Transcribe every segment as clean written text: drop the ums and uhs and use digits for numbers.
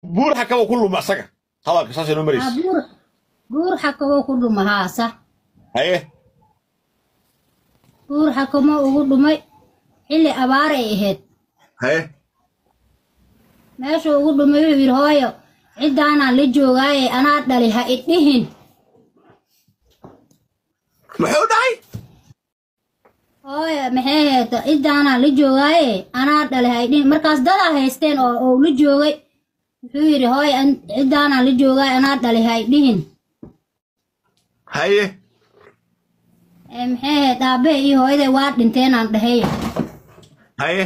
Buur Xakaba ku luma asaga, hadalka saasay noo maraysa. Buur Xakabo ku dhuma, haa, sax. Haye. Buur Xakamo ugu dhumay xilli abaar ay ahayd. Haye. Meeshuu ugu dhumay wuxuu yidhi, hooyo, ciddaanaan la joogaaye, anaa dhali ha idhihin. Muxuu dhahay? Hooyo, maxay ahayd, ciddaanaan la joogaaye, anaa dhali ha idhihin. Markaas dadaa haysteen oo la joogay. Wuxuu yidhi, hooyo, ciddaanaan la joogaaye, anaa dhali ha idhihin. Haye. Maxay ahayd, aabbahe iyo hooyaday waa dhinteenaan dhahay. Haye.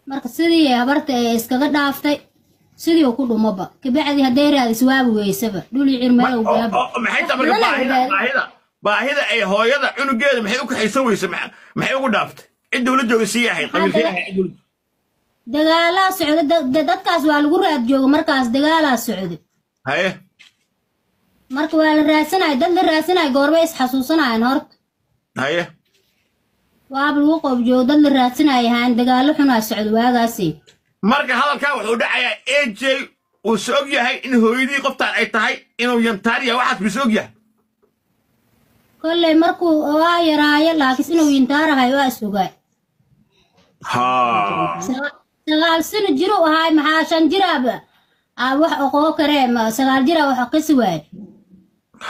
Marka sidii habarta ee iskaga dhaaftay, sidii uu ku dhumaba. Kabacdi hadday raadis waabi weysaba, dhul iyo cir meel uu gaaba. Maxay tahay marka baahida ay hooyada cunugeeda maxay u kaxaysan weyse? Maxay ugu dhaaftay? Cidda ula joogay sii ahayd, qabiilkee ahayd cidda Dagaalaa socda, dadkaas waa lagu raad jooga markaas, dagaalaa socda. Haye. Marka waa la raadsanaya, dad la raadsanaya, goormay isxasuusanayaan horta? Haye. Waaba lagu qoob joogo, dad la raadsanaya ahaan, dagaallo xunaa socda waagaasi. Marka hadalkaa wuxuu dhacayaa, AJ uu is og yahay in hooyadii qoftaan ay tahay, inuu yantaar yahay, waxaas buu is og yahay. Kolley markuu waa yaraayo, laakiin inuu yintaarahay waa is ogaay. Ha. 9 sano jiru ahaay, maxaa 5 jiraaba aa wax oqoo karee, ma 9 jiraa wax qisi waaye.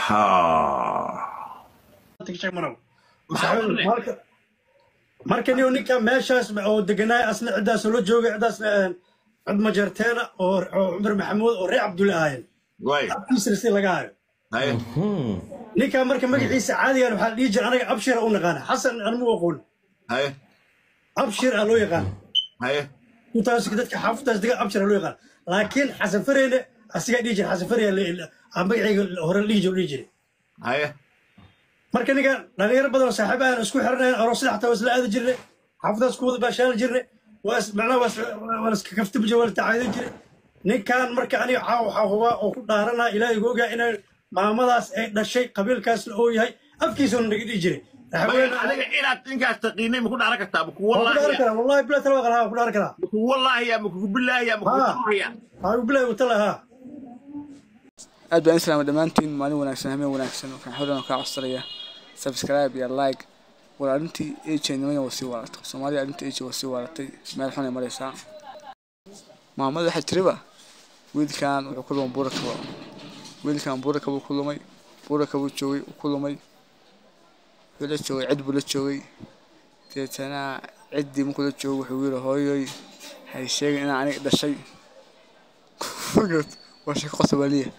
Ha. Marka niyo ninka meeshaas oo deganaay, asna ciddaas la joogay, ciddaasna cid Majarteena oo Cumar Maxamuud oo reer Cabdulle ahaayeen. Way. Abtiisna si laga hayo. Haye. Ninka marka magaciisa caadigan waxaa la dhihi jiray, anaga Abshira u naqaana, Xasan anmu aqoon. Haye. Abshir aa loo yaqaan. Haye. Intaas dadka xaafadaas degan Abshir aa loo yaqaan, laakiin Xasan Fareyne asigaa dhihi jiray. Xasan Fareyne magacayga hore la dhihi jiray. Haye. Marka ninkan dhalinyaro badan oo saaxiib aan isku xirnayn, aroosyada xataa waa isla aadi jirnay, xaafadaas ku wada baashaali jirnay, waa macnaha waa iska kaftami jirnay, waa la tacaadin jiray ninkan. Marka aniga caawa waxaa hubaa oo ku dhaaranaa, Ilaahay igu ogaa, inay maamadaas ay dhashay, qabiilkaasna oo yahay, afkiisuna naga dhihi jiray. Adiga inaad ninkaas taqiinay ma ku dhaaran kartaa? Maku Waa ku dhaaran karaa, wallahi bilaa tala waa ku dhaaran karaa. Maku wallaahiya, makugu bilaahiya, makugu tallahiya? Haa, bilahi watala, haa. Aad baan islaama dhammaantiin, maalin wanaagsan, habeen wanaagsan. Waxaan xodan kaa codsanaya subscribe iyo like. War arrintii AJ niman waa sii waalatay Soomaaliya, arrintii AJ waa sii waalatay, meel xun ay maraysaa. Maamada waxay tiriba wiilkan wuxuu ku lumay Buurakaba, wiilkan Buurakaba ku lumay, Buurakabuu joogay, ku lumay, wuxuu la joogay cid buu la joogay. Deetana ciddii markuu la joogay wuxuu yiri, hooyoy, hay sheegin inaan aniga dhashay. Waa sheeko qosobaaliya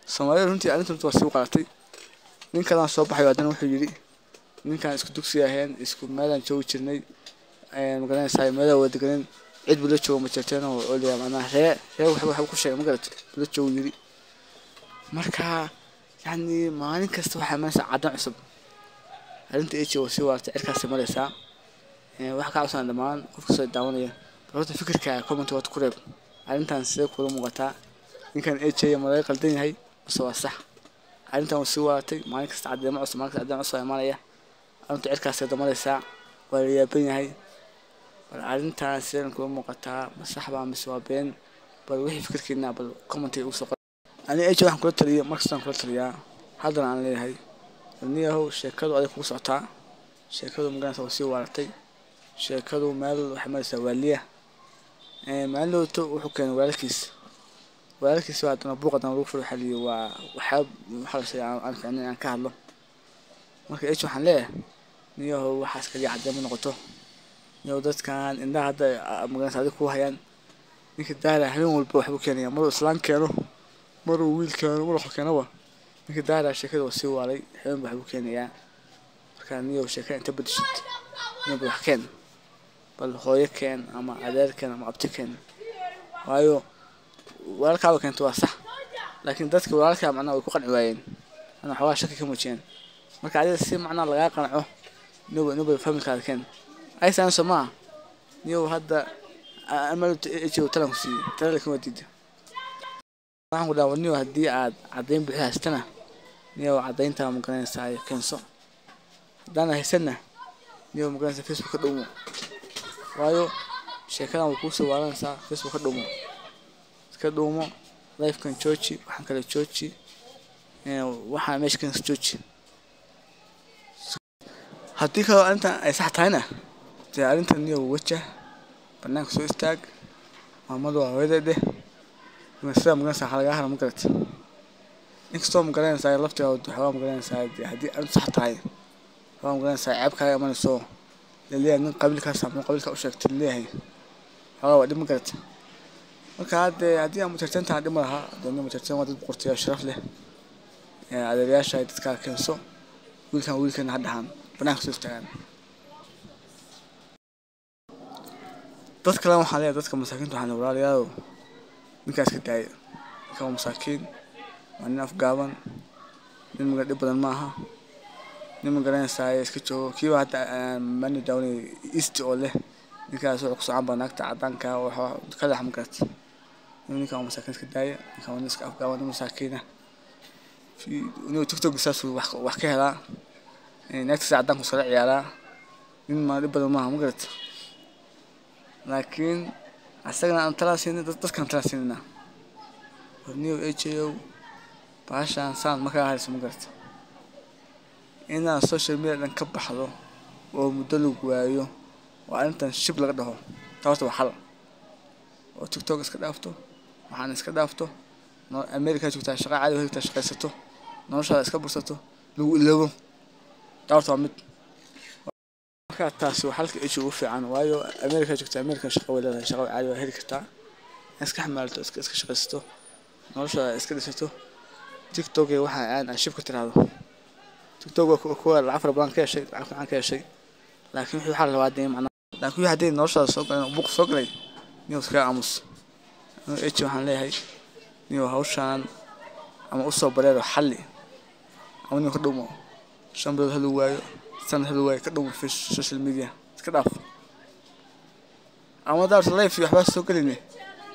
Soomaalida. Runtii arrinta runtii waa sii qalatay. Nin kalaan soo baxay haddana wuxuu yidhi, ninkaan isku dugsi ahayn, isku meelaan joogi jirnay, magaranaysaa, meelaha wada deganen, cid buu la joogo ma jirteen oo liyaa, macnaha ree ree waxba ku sheegay, ma garat, buu la joogo yidhi. Marka yacni maalin kasta waxaa imanaysaa caddan cusub. Arrinta AJ waa sii waartay, cirkaasay maraysaa. Waxaa kaa codsanaya dhammaan qof kastoo daawanaya, bal horta fikirka comment waad ku reeb. Arrintan sidee kula muuqataa? Ninkan AJ ma laga qaldan yahay mise waa sax? Arrintan waa sii waaratay, maalin kasta caddeemo cusub, maalin kasta caddeemo cusub imaanaya. Arrintu cirkaasay damaraysaa, waa la yaaban yahay. Bal arrintan sideen kula muuqataa? Ma sax baa mise waa been? Bal wixii fikirkiina bal commentiga ugu soo qor. Ani AJ waxaan kula taliyay, markastaan kula taliyaa, haddana aan leeyahay, niyahow, sheekadu adag kugu socotaa, sheekadu magaranaysa waa sii waaratay, sheekadu meel waxay maraysaa waaliya. Maalin dhowto wuxuu keenay walaalkiis, walaalkiis waa haddana buuq haddana lagu furo, waxaa la yidhi waa waxyaaba waxaa la sheegay aan fiicnayn aan ka hadlo. Marka AJ waxaan leeyahay, niyahow, waxaas kaliya caddeemo noqoto. Niyahow, dadkan indhaha hadda magaranaysa adig kuu hayaan. Ninka daara habeen walba waxbuu keenaya, maruu islaan keeno, maruu wiil keeno, maruu wax keenaba. Ninka daara sheekada waa sii waalay, habeen waxbuu keenayaa. Marka niyow, sheekada inta bedeshid, niyow, bal wax keen, bal hooyo keen ama adeer keen ama abti keen. Waayo walaalkaaba keento waa sax, laakiin dadka walaalkaa macnaha way ku qanci waayeen ana xoogaa shaki ka muujiyeen. Marka adiga si macnaha lagaa qanco, niyow, niyow, familkaada keen aysan soo maaha. Niyow, hadda amal talan ku siiyey, tala laakiin waa diiday. Waxaan ku dhaha, niyow, haddii aad caddayn buuxda haystana, niyow, caddayntaa ma garanaysaa keenso. Haddaan haysanna, niyow, ma garanaysaa, Facebook ka dhumo, waayo sheekadan way kuusoo waalanaysaa. Facebook ka dhumo. Iska dhuumo, lifekan jooji, waxaan kale jooji, waxaa meesha kan jooji. Haddii kaloo arrintan ay sax tahayna, dee arrintan niyow wajah, banaanka soo istaag, maamadu waa hooyaday dheh, sida magaranaysaa waxaa lagaa hara, ma garat? Inkastoo magaranaysaa laftiga waxoogaa magaranaysaa, dee haddii arrintu sax tahay waxoogaa magaranaysaa ceeb kaaga imanayso, laleeyahay nin qabiilkaas ama qabiilka u sheegtay laleeyahay, waxoogaa waa dhib, ma garat? Marka haddee haddii aan mujarteen tahay dhib ma laha. Dee nin mujarteen waa dad boqortooyo sharaf leh, adeerayaasha ay dadkaa keenso, wiilkan wiilkan ha dhahaan, banaanka soo istaagaan. Dad kale waxaan leeyahay, dadka masaakiinta waxaan leeyahay, walaalayaalow, ninkaas ka daaya. Ninkan waa masaakiin, waa nin afgaaban, nin maga dhib badan maaha, nin ma garanaysaa iska joogo. Kiiba hadda mani daawanay east oo leh ninkaas wuxuu ku socon baa naagta cadaanka waxa ka leex, ma garat? Ninkan waa masaakiin, iska daaya. Ninkan waa nin iska afgaaban, nin masaakiin ah. Inuu TikTok saas wax ka helaa, naagtiisa cadaanku iskala ciyaaraa, nin ma dhib badan maaha, ma garat? Laakiin asagana aan talaa siinin, dadkaan talaa siinina, warniyow ejeyow, bahashaan saan ma kaa hayso, ma garat? Inaad social media dhan ka baxdo oo muddo lagu waayo oo arrintan shib laga dhaho, taa horta waa xal. Oo TikTok iska dhaafto, waxaan iska dhaafto, America joogtaa, shaqa caadi heli, shaqaysato, noloshaada iska bursato, lagu iloobo, taa horta waa mid. Marka taasi waa xalka eji ugu fiican, waayo America joogtaa, America shaqa way leedahay, shaqa caadi waa heli kartaa, iska xamaalto, iska shaqaysato, noloshaada iska dhisato. TikTok iyo waxa aan shib ka tiraahdo, TikTok waa kuwa lacag fara badan ka heshay, lacag fiican ka heshay, laakiin wixii waxaa la rabaa dee macnaa, laakiin wixii haddii noloshaada soo galeen, buuq soo galay, niyow iskaga aamus. Eji waxaan leeyahay, niyow hawshaan ama usoo bareero xalli ama niyow ka dhumo. 5 bilood ha lagu waayo, sanad ha lagu waayo, ka dhumo social media, iska dhaaf. Ama daarta live iyo waxbaa soo geline,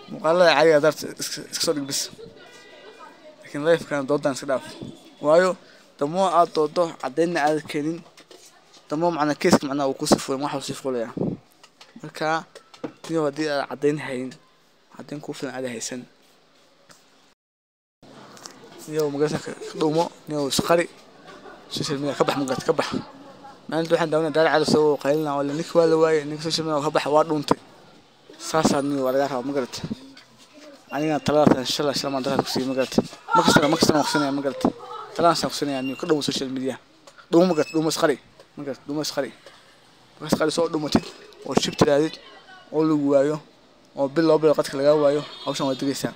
muuqaalada caadiga daarta iska soo dhig bis, laakiin live-kan doodan iska dhaaf, waayo damoo aad doodo caddeynna aad keenin, damoo macnaa keeska macnaa uu kusii fuulay, waxa uu sii fuulaya. Marka niyow haddii aad caddeyn hayn, caddeyn kuu filan aad haysan, niyow magarasa ka dhuumo, niyow isqari, social media ka bax, magarata? Ka bax. Maalinta waxaan daawanaya Daari Cali soo qaylina oo ninka waa la waayay, ninka social media ka baxa, waa dhuuntay. Saasaa niyow waa lagaa rabaa, ma garata? Anigana taladaas shalay shalay maan daraad ku siiyey, ma garata? Ma kastana waan kusinaya, ma garata? Taladaasaan kusinaya, niyow ka dhuumo social media, dhuumo, ma garata? Dhuumo, isqari, ma garata? Dhuumo, isqari. Marka isqari soo dhuumatid oo shib tiraadid oo lagu waayo oo bil 2 bilood qadka lagaa waayo, hawshan waa degaysaa.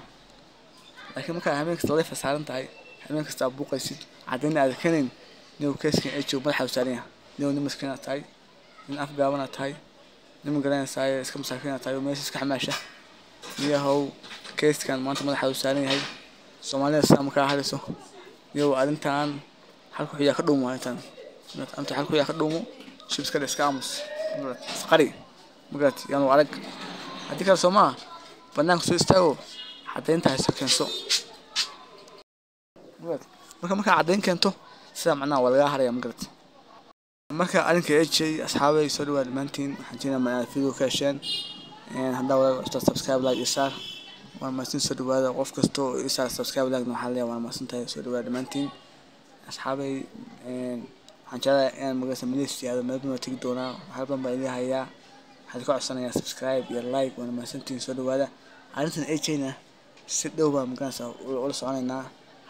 Laakiin markaa habeen kasta live saaran tahay, habeen kasta aad buuqaysid, caddeynna aad keenayn, niyow keeskan ay joogo madaxa u saaran yahay. Niyow nin maskiin aad tahay, nin afgaaban aad tahay, nin ma garanaysaa iska masaakiin aad tahay oo meesha iska xamaasha. Niyahow keeskan maanta madaxa u saaran yahay, Soomaalida sidaa ma kaa hadlayso. Niyow arrintan halka wuxuu yaa ka dhuumo, arrintan anta halka yaa ka dhuumo, shib iska dhe, iska aamus, isqari, ma garat? Yaanu arag. Haddii kale soo maaha banaanka soo istaago, caddeynta hayso keenso, ma garat? Marka markaa caddeyn keento, sidaa macnaha waa lagaa haraya, ma garat? Marka arrinka ej, asxaabay, soo dhawaad dhammaantiin. Waxaan jeenaa inaad video ka hesheen. Haddaa walaal cusub, subscribe, like iyo saar, waa mahadsan. Soo dhawaada. Qof kasta oo ii saar subscribe, like waxaan leeyahay waa mahadsan tahay. Soo dhawaada dhammaantiin, asxaabay. Waxaan jeclahay inaan magaalada Malaysia aado, meel badan waa tegi doonaa, waxyaalo badan baa idin hayaa. Waxaan ka codsanayaa subscribe iyo like, waana mahadsantihiin. Soo dhawaada. Arrintan AJ-na si dhow baan magaranaysaa ula soconaynaa.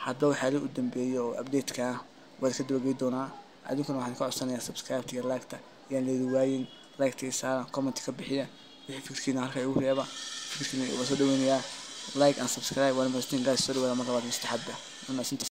Hadba waxyaalihii u dambeeyay oo update-ka ah waan iska dabagey doonaa. Adinkuna waxaan ka codsanayaa subscribe iyo like-ta yaan leedi waayin, like-ta ii saara, comment ka bixiya, wixii fikirkiina halka igu reeba, fikirkiina waa soo dhaweynayaa. Like and subscribe, waana mahadsantihiin guys. Soo dhawaada mar labaad iyo saddexaadba, waa mahadsantihiin.